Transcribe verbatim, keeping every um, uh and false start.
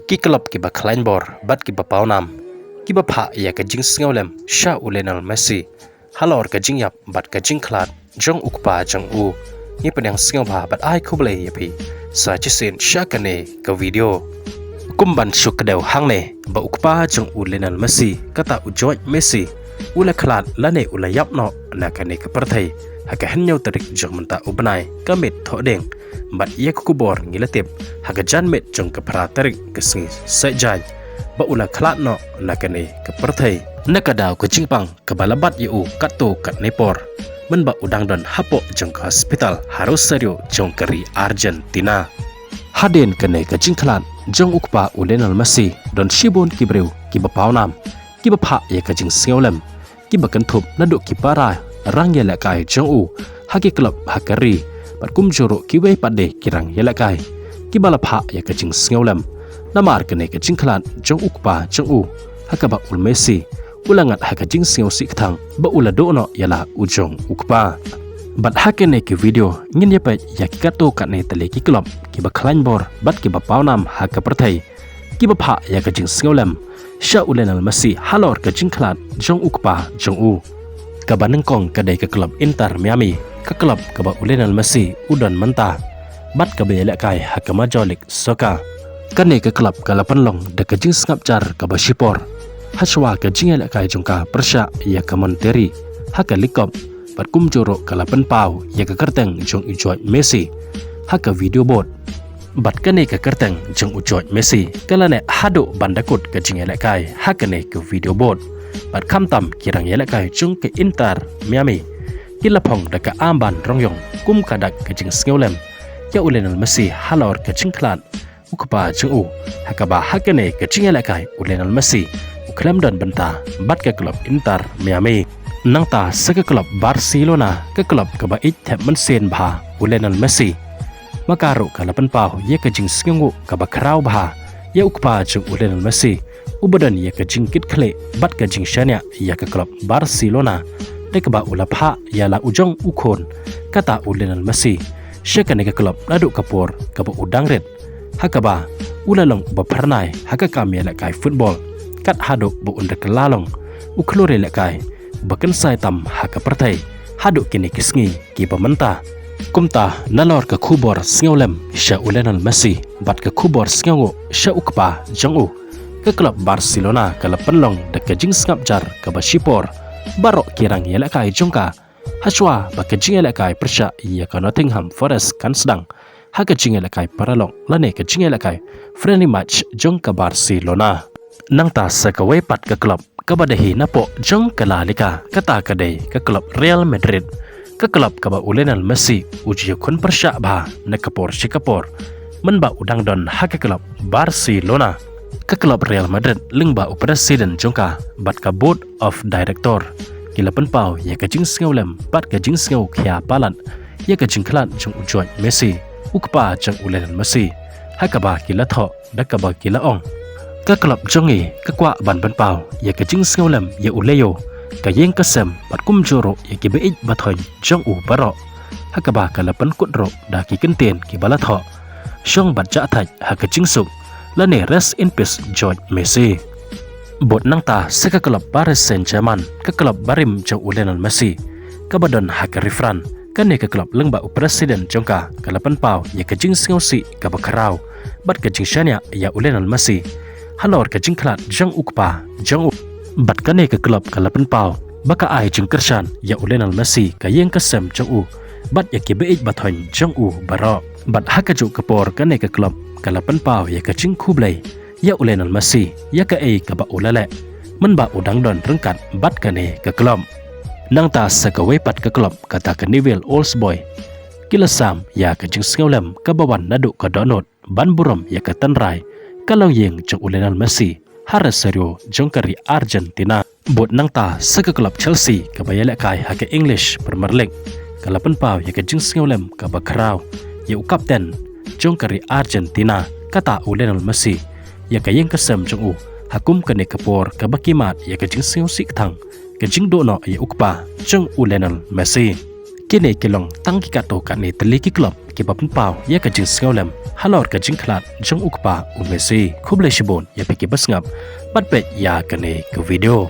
Ki club kiba khlaiñ bor bad kiba pawnam kiba phah ïa ka jingsngewlem sha u Lionel Messi halor ka jingïap bad ka jingkhlad jong u kpa jong u. Ngi pdiang sngewbha bad ai khublei ïa phi sa shisien sha kane ka video. Kum ban shu kdew hangne ba u kpa jong u Lionel Messi, kata u George Messi, u la khlad lane u la ïap noh na kane ka pyrthei ha ka hynñiew tarik jong mynta u bnai, ka miet Thohdieng. Bad ïa ka khubor ngi la tip ha ka janmiet jong ka phra tarik ka sngi Saitjaiñ ba u la khlad noh na kane ka pyrthei. Na ka daw ka jingpang kaba la bat ïa u katto katne por mynba u dang don hapoh jong ka hospital ha Rosario jong ka ri Argentina. Hadien kane ka jingkhlad jong u kpa u Lionel Messi, don shibun ki briew kiba pawnam kiba phah ïa ka jingsngewlem, kiba kynthup naduh ki para rangïalehkai jong u ha ki club ha ka ri bad kumjuh ruh kiwei pat de ki rangïalehkai kiba la phah ïa ka jingsngewlem. Namar kane ka jingkhlad jong u kpa jong u, ha kaba u Messi u la ngat ha ka jingsngewsih kthang ba u la duh noh ïa la u jong u kpa. Bad ha kane ka video ngin ïa peit ïa ki katto katne tylli ki club kiba khlaiñ bor bad kiba pawnam ha ka pyrthei kiba phah ïa ka jingsngewlem sha u Lionel Messi halor ka jingkhlad jong u kpa jong u. Kaba nyngkong ka dei ka club Inter Miami, ka club kaba u Lionel Messi u don mynta bad kaba ïalehkai ha ka Major League Soccer. Kane ka club ka la pynlong da ka jingsngap jar kaba shipor hashwa ka jingïalehkai jong ka pyrshah ïa ka Monterrey ha ka League Cup, bad kumjuh ruh ka la pynpaw ïa ka kyrteng jong u George Messi ha ka video board. Bad kane ka kyrteng jong u George Messi ka la neh haduh ban da kut ka jingïalehkai ha kane ka video board. Bad khamtam ki rangïalehkai jong ka Inter Miami ki la phong da ka armband rong ïong kum ka dak ka jingsngewlem ïa u Lionel Messi halor ka jingkhlad u kpa jong u. Ha kaba ha kane ka jingïalehkai u Lionel Messi u khlem don bynta bad ka club Inter Miami. Nangta sa ka club Barcelona, ka club kaba ïeit thep mynsiem bha u Lionel Messi, ma ka ruh ka la pynpaw ïa ka jingsngewnguh kaba khraw bha ïa u kpa jong u Lionel Messi, uba don ïa ka jingkitkhlieh bad ka jingshaniah ïa ka club Barcelona, da kaba u la phah ïa la u jong u khun, kata u Lionel Messi, sha kane ka club naduh ka por kaba u dang rit, ha kaba u la long uba phyrnai ha ka kam ïalehkai football, kat haduh ba un da kylla long u khlur ïalehkai uba kynsai tam ha ka pyrthei haduh kine ki sngi kiba mynta. Kumta, nalor ka khubor sngewlem sha u Lionel Messi bad ka khubor sngewnguh sha u kpa jong u, ka club Barcelona ka la pynlong da ka jingsngap jar kaba shipor baroh ki rangïalehkai jong ka, hashwa ba ka jingïalehkai pyrshah ïa ka Nottingham Forest kan sdang ha ka jingïalehkai paralok lane ka jingïalehkai friendly match jong ka Barcelona. Nangta sa kawei pat ka club kaba dei hi napoh jong ka La Liga, kata ka dei ka club Real Madrid, ka club kaba u Lionel Messi u ju ïakhun pyrshah bha na ka por sha ka por mynba u dang don ha ka club Barcelona. Ka club Real Madrid lyngba u president jong ka bad ka board of director ki la pynpaw ïa ka jingsngewlem bad ka jingsngewkhia palat ïa ka jingkhlad jong u George Messi, u kpa jong u Lionel Messi, ha kaba ki la thoh da kaba ki la ong: Ka club jong ngi ka kwah ban pynpaw ïa ka jingsngewlem ïa u Leo, ka ïing ka sem bad kumjuh ruh ïa ki ba ïeit ba thoiñ jong u baroh. Ha kaba ka la pynkut ruh da ki kyntien kiba la thoh: Shong bad jah thait ha ka jingsuk, lane Rest in peace George Messi. Bad nangta sa ka club Paris Saint-Germain, ka club barim jong u Lionel Messi, kaba don ha ka ri France, kane ka club lyngba u president jong ka ka la pynpaw ïa ka jingsngewsih kaba khraw bad ka jingshaniah ïa u Lionel Messi halor ka jingkhlad jong u kpa jong u. Bad kane ka club ka la pynpaw ba ka ai jingkyrshan ïa u Lionel Messi, ka ïing ka sem jong u bad ïa ki ba ïeit ba thoiñ jong u baroh. Bad ha kajuh ka por kane ka club ka la pynpaw ïa ka jingkhublei ïa u Lionel Messi ïa kaei kaba u la leh mynba u dang don ryngkat bad kane ka club. Nangta sa kawei pat ka club, kata ka Newell's Old Boys, ki la sam ïa ka jingsngewlem kaba wan naduh ka dohnud ban burom ïa ka tynrai ka longïing jong u Lionel Messi ha Rosario jong ka ri Argentina. Bad nangta sa ka club Chelsea kaba ïalehkai ha ka English Premier League, ka la pynpaw ïa ka jingsngewlem kaba khraw ïa u kapten jong ka ri Argentina, kata u Lionel Messi, ïa ka ïing ka sem jong u ha kum kane ka por kaba ki mad ïa ka jingsngewsih kthang, ka jingduh noh ïa u kpa jong u Lionel Messi. Kine ki long tang ki katto katne tylli ki club kiba pynpaw ïa ka jingsngewlem halor ka jingkhlad jong u kpa u Messi. Khublei shibun ïa phi kiba sngap bad peit ïa kane ka video.